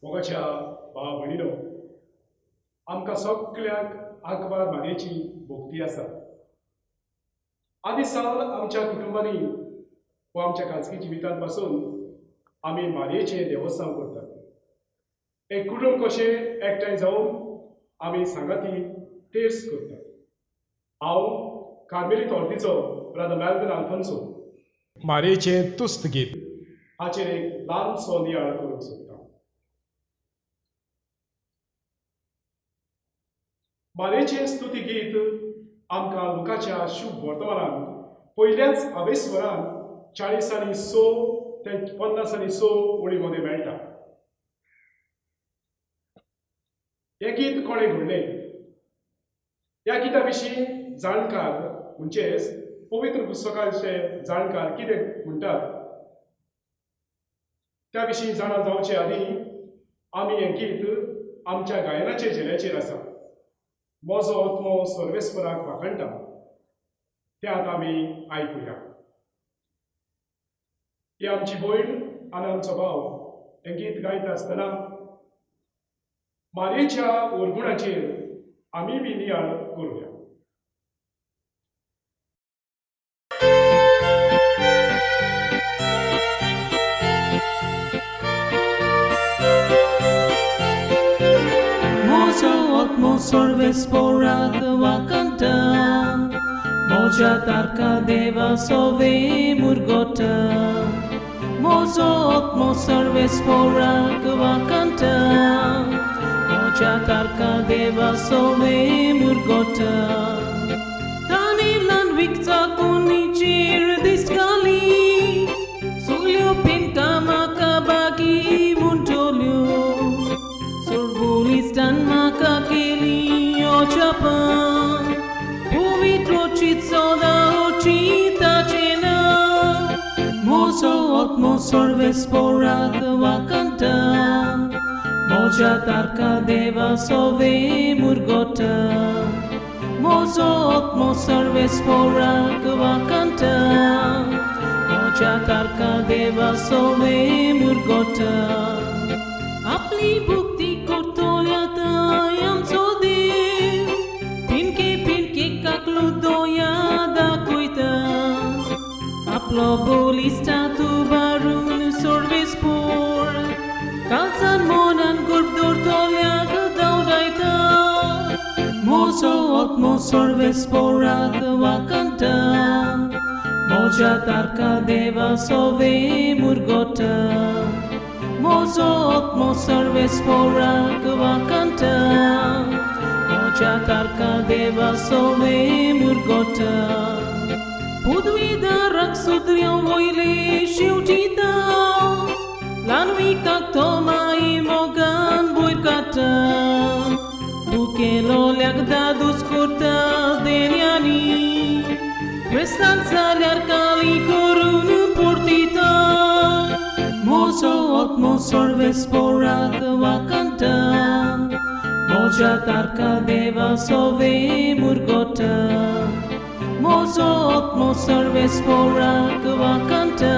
मोगाच्या भाव भयणीनो, आमकां सगळ्यांक आंकवार मारयेची भोक्ती आसा. आदी सावन आमच्या कुटुंबांनी वा आमच्या खाजगी जिवितांत पासून आमी मारयेचें देवस्थान करतात. एक कुटुंब कशें एकठांय जावन आमी सांगाती तेर्स करतात. हांव कार्मेलीत ऑर्दीचो ब्रदर मेल्विन आल्फोन्सो मारयेचें तुस्त गीत हाचेर एक ल्हानसो नियाळ करूंक सोदता. मारयेचें स्तुती गीत आमकां लुकाच्या शुभ वर्तमानान पयल्याच आवेस्वरान 40 आनी 6 ते 50 आनी 6 ओळी मदें मेळटा. हें गीत कोणें घडलें? ह्या गिता विशीं जाणकार म्हणजेच पवित्र पुस्तकाचे जाणकार कितें म्हणटात त्या विशीं जाणा जावचे आदीं आमी हें गीत आमच्या गायनाचे झेल्याचेर आसा, म्हजो आत्मो सर्वेस्पराक वाखाणटा, तें आतां आमी आयकुया. ही आमची भयण आनी आमचो भाव हें गीत गायता आसतना मारयेच्या ओरगुणाचेर आमी बी नियाळ करुया. Mozo otmo सर्वेस्पराक वाखाणटा, म्हज्या तारका देवा सोवे मुरगोटा. Mozo otmo सर्वेस्पराक वाखाणटा, म्हज्या तारका देवा सोवे मुरगोटा. ताणें ल्हान विकचा कोणीचेर दिश्ट घाली, सगल्यो पिंता म्हाका बागी म्हणटल्यो. सोर्बोलिस्तान म्हाका केली अजापां, पवित्र चिंत सदां चिंताचें ना. म्हजो आत्मो सर्वेस्पराक वाखाणटा, म्हज्या तारका देवा सोवे मुरगोटा. म्हजो आत्मो सर्वेस्पराक वाखाणटा, म्हज्या तारका देवा सोवे मुरगोटा. आपली भक्ती करतल्या आतां आमचो देव, पिनके पिनके काकलू दोया दाखयता. आपलो बलिश्टा उबारून सर्वेस्पर, कालसान मनान गर्भ दवरतल्याक धांवडायता. म्हजो आत्मो सर्वेस्पराक वाखाणटा, म्हज्या तारका देवा सोवे मुरगोटा. म्हजो आत्मो सर्वेस्पराक वाखाणटा, म्हज्या तारका देवा सोवे मुरगोटा. पदवीदाराक सुद्र्यो वयले शेवटिता, ल्हानविकाक तो माई मोगान वयर काडटा. दुखेलोल्याक दादूस करता देण्यांनी, क्रिस्तांव जाल्यार काली करून परतिता. म्हजो आत्मो सर्वेस्पराक वाखाणटा, म्हज्या तारका देवा सोवे मुरगोटा. म्हजो आत्मो सर्वेस्पराक वाखाणटा,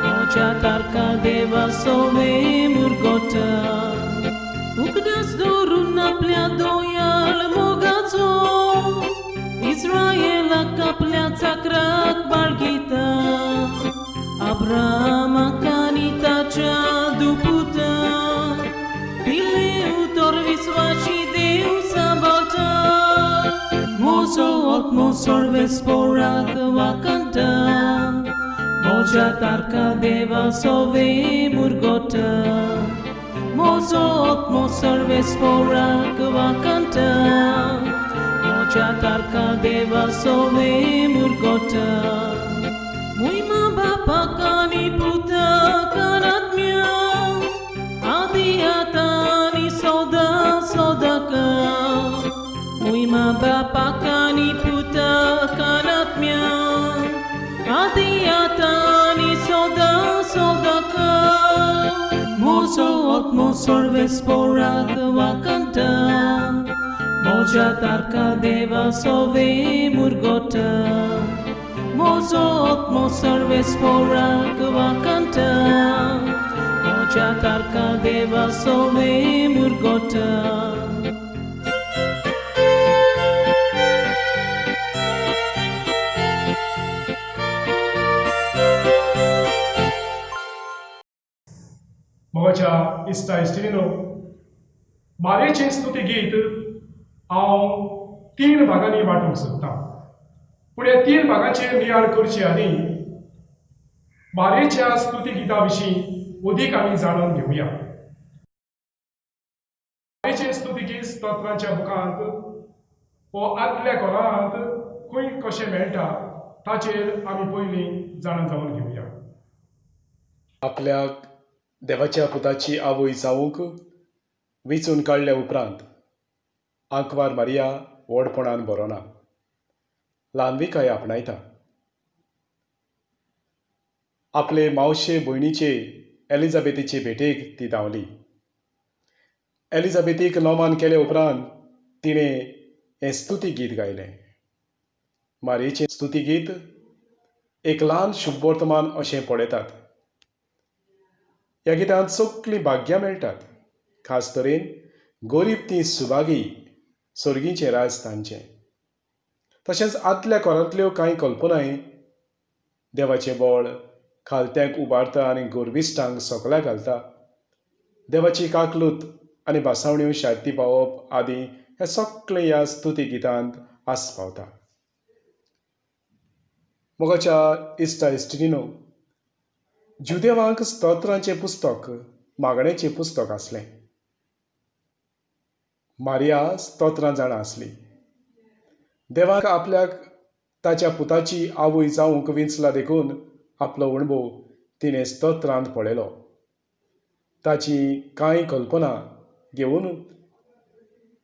म्हज्या तारका देवा सोवे मुरगोटा. उगडास दवरून आपल्या दोयाळ मोगाचो, इस्रायलाक आपल्या चाकराक बाळगिता. अब्रामाक आनी ताच्या दुपुताक दिल्लें उतर विस्वाशी देव सांबाळटा. म्हजो आत्मो सर्वेस्पराक वाखाणटा, म्हज्या तारका देवा सोवे मुरगोटा. म्हजो आत्मो सर्वेस्पराक वाखाणटा, म्हज्या तारका देवा सोवे मुरगोटा. मोहिमा बापाक आनी पुताक आनी आत्म्याक, आदी आतां आनी सदां सदांकाळ. मोहिमा बापाक आनी पुताक आनी आत्म्याक, आदी आतां आनी सदां सदांकाळ. म्हजो आत्मो सर्वेस्पराक वाखाणटा, म्हज्या तारका देवा सोवे मुरगोटा. म्हजो आत्मो सर्वेस्पराक वाखाणटा, म्हज्या तारका देवा सोवे मुरगोटा. मोगाच्या इश्टा इश्टिणीनो, मारयेचें स्तुती गीत हांव तीन भागांनी वांटूंक सोदतां. पूण ह्या तीन भागांचेर नियाळ करचे आदीं मारयेच्या स्तुती गिता विशीं अदीक आमी जाणून घेवया. मारयेचें स्तुती गीत स्तोत्रांच्या बुकांत वो आदल्या कोरांत खंय कशें मेळटा ताचेर आमी पयलीं जाणा जावन घेवया. आपल्याक देवाच्या पुताची आवय जावंक वेंचून काडल्या उपरांत आंकवार मारिया व्हडपणान बरोना, ल्हानविकाय आपणायता. आपले मावशे भयणीचे एलिजाबेथीचे भेटेक ती धांवली. एलिजाबेथीक नोमान केले उपरांत तिणें हें स्तुती गीत गायलें. मारयेचें स्तुती गीत एक ल्हान शुभवर्तमान अशें पळयतात. ह्या गितांत सगळीं भाग्यां मेळटात, खास तरेन गरीब तीं सुभागी, सर्गीचें राज तांचें. तशेंच आदल्या कोरांतल्यो कांय कल्पनाय, देवाचें बळ खालत्यांक उबारता आनी गोरविश्टांक सोकल्या घालता, देवाची काकलूत आनी भासावण्यो शार्ती पावप आदी हें सगळें ह्या स्तुती गितांत आस्पावता. मोगाच्या इश्टा इश्टिणीनो, जुदेवांक स्तोत्रांचें पुस्तक मागण्याचें पुस्तक आसलें. मारिया स्तोत्रां जाणा आसली. देवाक आपल्याक ताच्या पुताची आवय जावंक विंचला देखून आपलो अणभव तिणें स्तोत्रांत पळयलो. ताची कांय कल्पना घेवन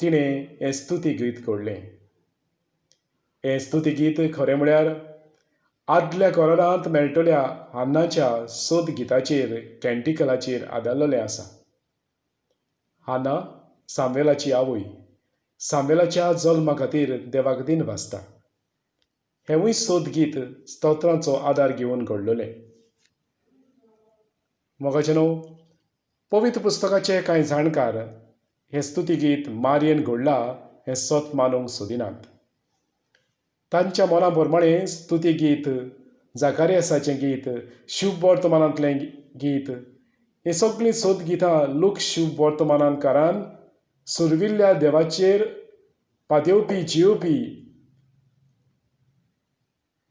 तिणें हें स्तुती गीत घडलें. हें स्तुती गीत खरें म्हळ्यार आदल्या कोरांत मेळटल्या हान्नाच्या सोद गिताचेर, कॅन्टिकलाचेर आदारलेलें आसा. हाना सामवेलाची आवय सामवेलाच्या जल्मा खातीर देवाक दिन भासता. हेंवूय सोद गीत स्तोत्रांचो आदार घेवन घडलेलें. मोगाचे न्हू, पवित्र पुस्तकाचे कांय जाणकार हें स्तुती गीत मारयेन घडलां हें सत मानूंक सोदिनात. तांच्या मना प्रमाणें स्तुती गीत, जाकारियासाचें गीत, शुभ वर्तमानांतलें गीत, हीं सगळीं सोद गितां लोक शुभ वर्तमानांकारान सुरविल्ल्या देवाचेर पादेवपी जियोपी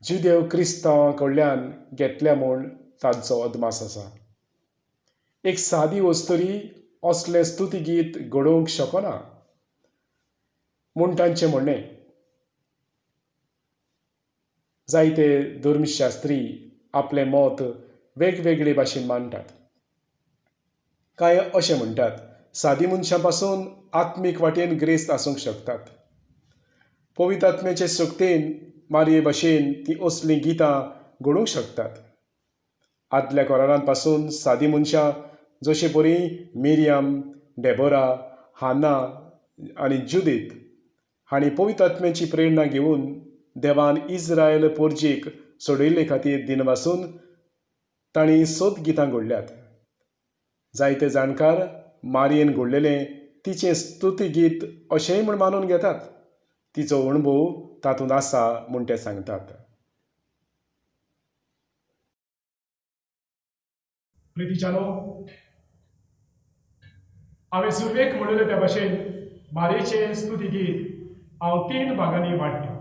जुदेव क्रिस्तांवां कडल्यान घेतल्या म्हूण तांचो अदमास आसा. एक सादी वस्तुरी असलें स्तुती गीत घडोवंक शकना म्हूण तांचें म्हणणें. जायते धर्मशास्त्री आपलें मत वेगवेगळे भाशेन मांडटात. कांय अशें म्हणटात, सादी मनशां पासून आत्मीक वाटेन ग्रेस्त आसूंक शकतात. पवित्र आत्म्याचे शक्तेन मारये भाशेन तीं असलीं गितां घडोवंक शकतात. आदल्या कोरारांत पासून सादी मनशां जशे परी मिरियम, डेबोरा, हाना आनी जुदीत हांणी पवित्र आत्म्याची प्रेरणा घेवन देवान इस्रायल पोरजेक सोडयल्ले खातीर दिनवासून तांणी सोद गितां घडल्यात. जायते जाणकार मारयेन घडलेलें तिचें स्तुती गीत अशेंय म्हूण मानून घेतात. तिचो अणभव तातूंत आसा म्हूण ते सांगतात. प्रितीच्यानो, हांवें सुरवेक म्हणलें त्या भाशेन मारयेचें स्तुती गीत हांव तीन भागांनी वांट्टा.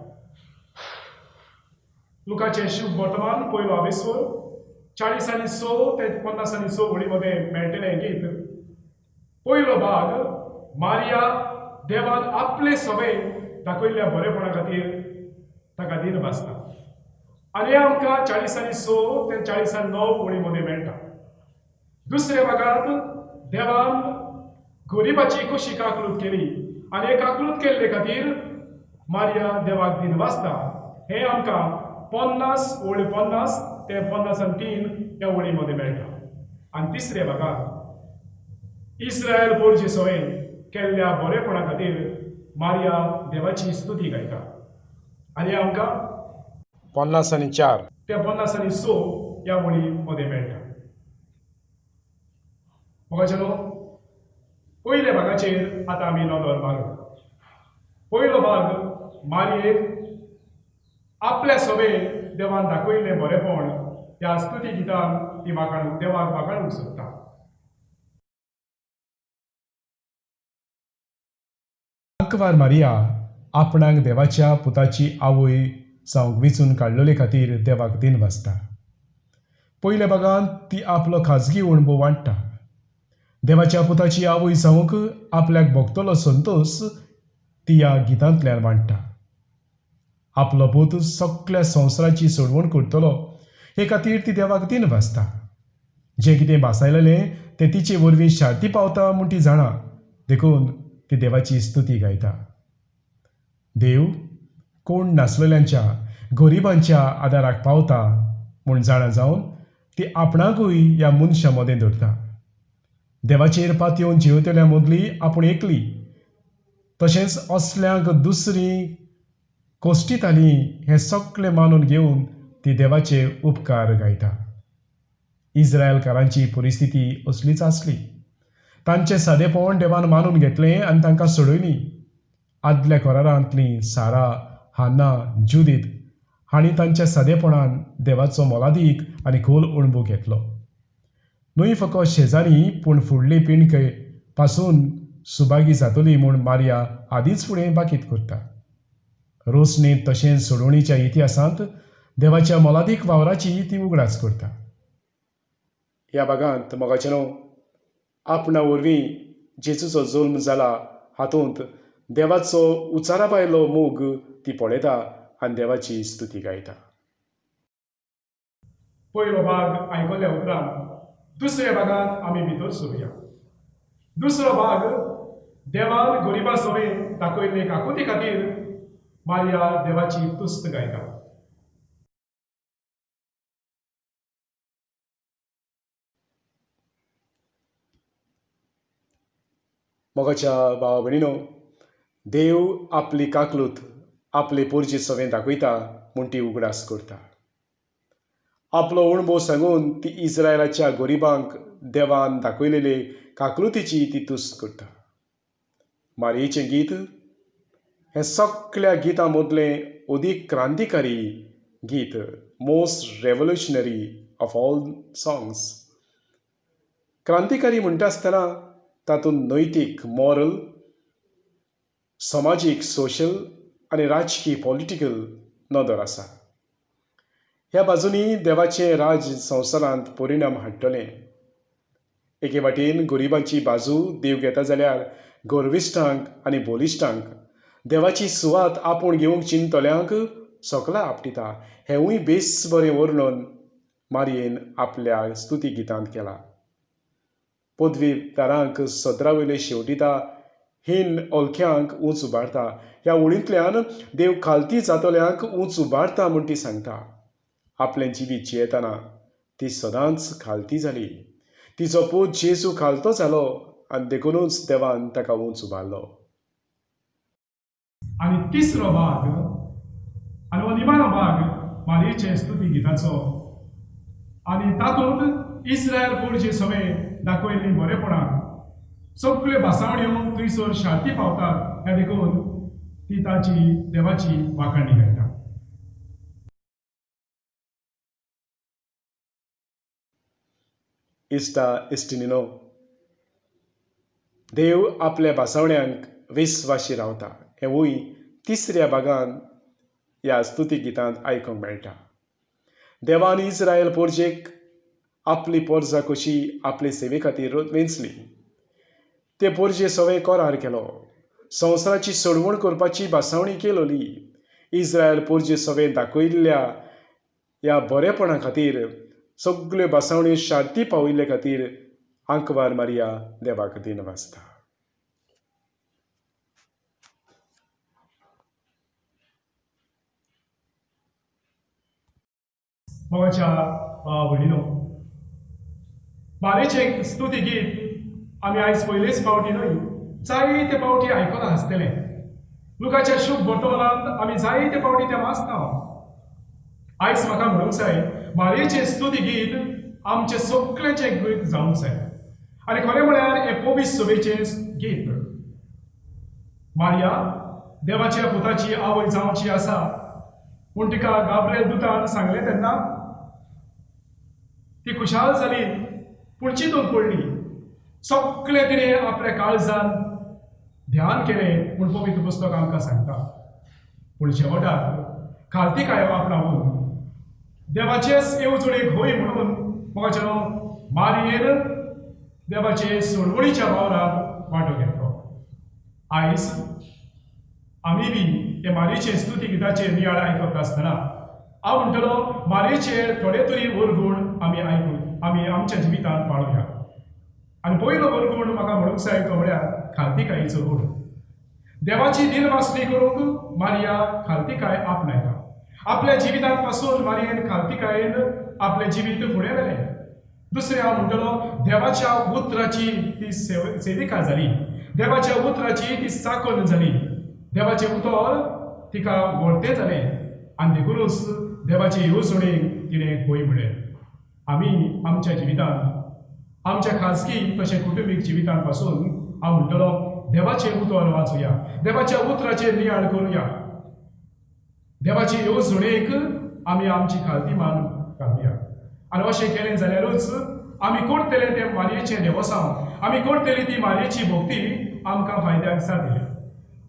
लुकाचें शुभ वर्तमान पयलो आवेस्वर 40 6 ते 56 वळी मदें मेळटलें गीत. पयलो भाग मारिया देवान आपले सवय दाखयल्ल्या बरेपणा खातीर ताका दिन भासता आनी हें आमकां 46 ते 49 वळी मदें मेळटा. दुसऱ्या भागांत देवान गरिबाची कशी काकलूत केली आनी हे काकलूत केल्ले खातीर मारिया देवाक दिन वाचता हें आमकां 50 वळी 50 ते 53 ह्या वळी मदें मेळटा. आनी तिसऱ्या भागांत इस्रायल पोरचे सवय केल्ल्या बरेपणा खातीर मारिया देवाची स्तुती गायता आनी आमकां 54 ते 56 ह्या वळी मदें मेळटा. मोगाचेलो, पयल्या भागाचेर आतां आमी नदर मारूं. पयलो भाग, मारयेक आपल्या सवे देवान दाखयल्लें बरेपण ह्या स्तुती गितान ती वाखाणूंक, देवाक वाखाणूंक सोदता. आंकवार मारिया आपणाक देवाच्या पुताची आवय जावंक वेंचून काडलेले खातीर देवाक दिन वाचता. पयल्या भागांत ती आपलो खाजगी अणभव वांट्टा. देवाच्या पुताची आवय जावंक आपल्याक भोगतलो संतोश ती ह्या गितांतल्यान वांट्टा. आपलो पूत सगल्या संवसाराची सोडवण करतलो हे खातीर ती देवाक दिन वाचता. जें कितें भासायलेलें तें तिचे वरवीं शार्ती पावता म्हूण ती जाणा, देखून ती देवाची स्तुती गायता. देव कोण नासलेल्यांच्या, गरिबांच्या आदाराक पावता म्हूण जाणा जावन ती आपणाकूय ह्या मनशां मदें धरता. देवाचेर पातयेवन जियेतल्या मदली आपूण एकली, तशेंच असल्यांक दुसरी कोश्टिताली हें सगळें मानून घेवन ती देवाचे उपकार गायता. इस्रायलकारांची परिस्थिती असलीच आसली. तांचें सादेपण देवान मानून घेतलें आनी तांकां सोडयलीं. आदल्या करारांतलीं सारा, हाना, जुदीत हांणी तांच्या सादेपणान देवाचो मोलादीक आनी खोल अणभव घेतलो. न्हय फकत शेजारी पूण फुडले पिणके पासून सुभागी जातली म्हूण मारिया आदींच फुडें बाकीत करता. रोसणेंत तशेंच सोडवणीच्या इतिहासांत देवाच्या मोलादीक वावराची ती उगडास करता. ह्या भागांत मोगाचें न्हू, आपणा वरवीं जेजूचो जल्म जाला हातूंत देवाचो उचारा भायलो मोग ती पळयता आनी देवाची स्तुती गायता. पयलो भाग आयकल्या उपरांत दुसऱ्या भागांत आमी भितर सरुया. दुसरो भाग, देवान गरिबा सवें दाखयल्ले काकुती खातीर मारिया देवाची तुस्त गायता. मोगाच्या भावा भयणीनो, देव आपली काकलूत आपले पोरजे सवें दाखयता म्हूण ती उगडास करता. आपलो अणभव सांगून ती इस्रायलाच्या गरिबांक देवान दाखयलेले काकलुतीची ती तुस्त करता. मारयेचें गीत हें सगळ्या गितां मदलें अदीक क्रांतिकारी गीत, Most revolutionary of all songs. क्रांतिकारी म्हणटा आसतना तातूंत नैतीक मॉरल, समाजीक सोशल आनी राजकीय पॉलिटिकल नदर आसा. ह्या बाजूंनी देवाचें राज संवसारांत परिणाम हाडटलें. एके वाटेन गरिबांची बाजू देव घेता जाल्यार गर्विश्टांक आनी बोलिश्टांक, देवाची सुवात आपूण घेवंक चिंततल्यांक सकला आपटिता. हेंवूय बेस बरें वर्णन मारयेन आपल्या स्तुती गितांत केलां. पदवीदारांक सदरा वयले शेवटिता, हीन ओलख्यांक उंच उबारता. ह्या ओळींतल्यान देव खालती जातल्यांक उंच उबारता म्हूण ती सांगता. आपलें जिवीत जियेतना ती सदांच खालती जाली. तिचो पूत जेजू खालतो जालो आनी देखुनूच देवान ताका उंच उबारलो. आनी तिसरो भाग आनी हो निमाणो भाग मारयेचे स्तुती गिताचो, आनी तातूंत इस्रायल पोरजे सवें दाखयल्लीं बरेपणां, सगल्यो भासावण्यो थंयसर शांती पावतात ह्या देखून ती ताची देवाची वाखाणी गायता. इश्टा इश्टिणीनो, देव आपल्या भासावण्यांक विस्वाशी रावता हेंवूय तिसऱ्या भागान ह्या स्तुती गितांत आयकूंक मेळटा. देवान इस्रायल पोरजेक आपली पोरजा कशी आपले सेवे खातीर वेंचली. ते पोरजे सवें करार केलो. संवसाराची सोडवण करपाची भासावणी केलोली. इस्रायल पोरजे सवें दाखयल्ल्या ह्या बरेपणा खातीर, सगल्यो भासावण्यो शांती पावयल्ले खातीर आंकवार मारिया देवाक दिन वाचता. मोगाच्या भाव भयणीनो, मारयेचें स्तुती गीत आमी आयज पयलेच फावटी न्हय, जायते फावटी आयकलां आसतलें. लुकाच्या शुभ वर्तमानांत आमी जायते फावटी तें वाचता. आयज म्हाका म्हणूंक जाय, मारयेचें स्तुती गीत आमचें सगळ्यांचें गीत जावंक जाय. आनी खरें म्हळ्यार हें पवित्र सभेचें गीत. मारिया देवाच्या पुताची आवय जावची आसा पूण तिका गाब्रिएल दुतान सांगलें तेन्ना ती खुशाल जाली, पूण चिंतूंक पडली. सगळें तिणें आपल्या काळजान ध्यान केलें म्हूण पवित्र पुस्तक आमकां सांगता. पूण शेवटाक खालतीकाय आपणावून देवाचेच येवजणेक होय म्हणून मोगाचें मारयेन देवाचे सोडवणीच्या वावरांत वांटो घेतलो. आयज आमी बी हे मारयेचे स्तुती गिताचे नियाळ आयकत आसतना हांव म्हणटलो मारयेचे थोडे तरी वरगूण आमी आयकून आमी आमच्या जिवितांत पाळुया. आनी पयलो वरगूण म्हाका म्हणूंक जाय तो म्हळ्यार खालतीकायेचो गूण. देवाची दिलवासणी करूंक मारिया खालतीकाय आपणायता. आपल्या जिवितांत पासून मारयेन खालतीकायेन आपलें जिवीत फुडें व्हेलें. दुसरें हांव म्हणटलो देवाच्या उतराची ती सेविका जाली, देवाच्या उतराची ती चाकण जाली, देवाचें उतर तिका व्हडतें जालें आनी देखूनच देवाचे येवजणेक तिणें होय म्हळें. आमी आमच्या जिवितांत आमच्या खाजगी तशें कुटुंबीक जिवितांत पासून हांव म्हणटलो देवाचें उतर वाचुया, देवाच्या उतराचेर नियाळ करुया, देवाचे येवजणेक आमी आमची खालती मान घालुया. आनी अशें केलें जाल्यारूच आमी करतले तें मारयेचें देवसांव, आमी करतली ती मारयेची भक्ती आमकां फायद्याक जातली.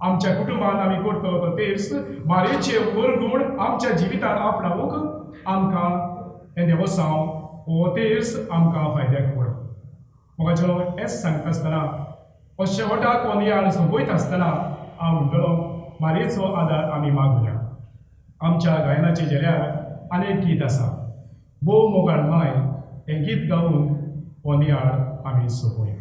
आमच्या कुटुंबान आमी करतलो तो तेच मारयेचे वरगूण आमच्या जिवितांत आपणावूंक आमकां हें देवसांव हो तेच आमकां फायद्याक पडो. म्हाका हेंच सांगता आसतना हो शेवटाक हो नियाळ सोंपयता आसतना हांव म्हणटलो मारयेचो आदार आमी मागुया. आमच्या गायनाचे झेल्यार आनी एक गीत आसा, भोव मोगाळ माय, हें गीत गावन हो नियाळ आमी सोंपोवया.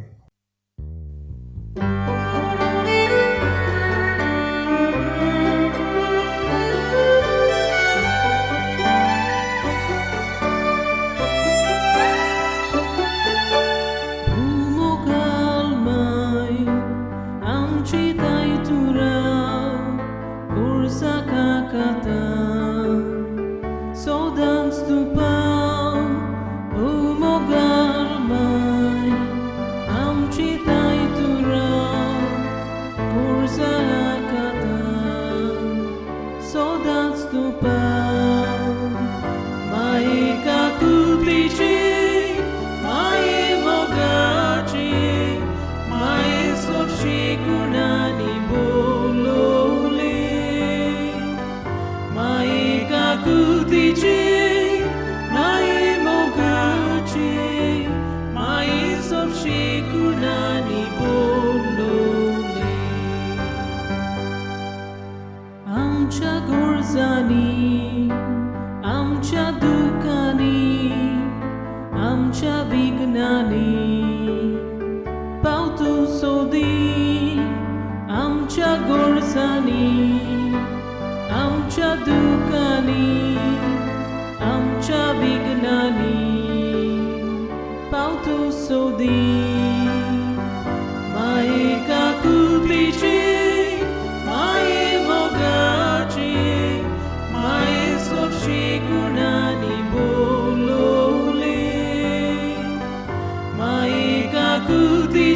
आमच्या दुकानी, आमच्या विघ्नानी पावतू सोदी, आमच्या गरजांनी, आमच्या दुकानी, आमच्या विघ्नानी पावतू सोदी. माये काकुळटीची, माये मोगाची, माये सोबशी गुणांनी बोलवले. माये काकुळटीची,